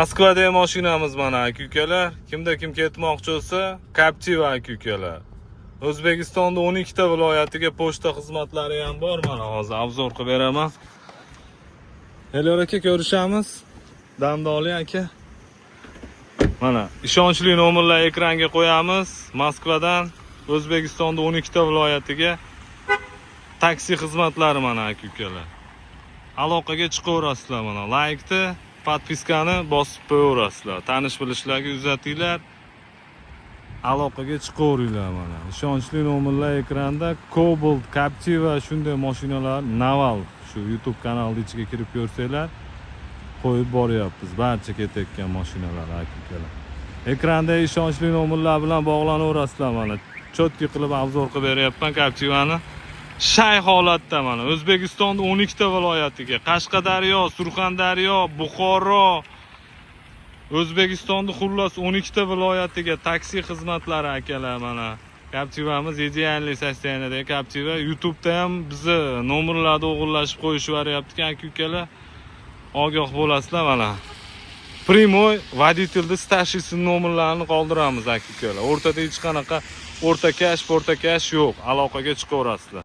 Moskvadagi mashinamiz mana, aka ukalar. Kimda kim ketmoqchi bo'lsa, Captiva, aka ukalar. O'zbekistonda 12 ta viloyatiga pochta xizmatlari ham bor mana, hozir обзор qilib beraman. Elyor aka, ko'rishamiz. Damda oling, aka. Mana ishonchli nomerlar ekranga qo'yamiz. Moskvadan O'zbekistonda 12 ta viloyatiga taksi xizmatlari mana, aka ukalar. Aloqaga chiqaverasizlar mana. Laykni, подписка ni bosib qo'yaverasizlar. Tanish bilishlarga uzatinglar. Aloqaga chiqaveringlar mana. Ishonchli nomerlar ekranda. Cobalt, Captiva, shunday mashinalar, Naval, shu YouTube kanalni ichiga kirib ko'rsanglar, qo'yib boryapmiz. Barcha ketayotgan mashinalar, aka ukalar. Ekranda ishonchli nomerlar bilan bog'lanaverasizlar mana. Чётко qilib обзор qilib beryapman Captivani. Shay holatda mana O'zbekistonda 12 ta viloyatiga, Qashqadaryo, Surxondaryo, Buxoro, O'zbekistonda xullas 12 ta viloyatiga taksi xizmatlari, akalar, mana. Captivamiz идеальный состояние da Captiva. YouTube'da ham bizni nomerlarni o'g'irlashib qo'yishib yuboryapti, aka ukalar. Ogoh bo'lasizlar mana. Прямой водитель ni, старший si nomerlarini qoldiramiz, aka ukalar. O'rtada hech qanaqa o'rtakash, portakash yo'q. Aloqaga chiqaverasizlar.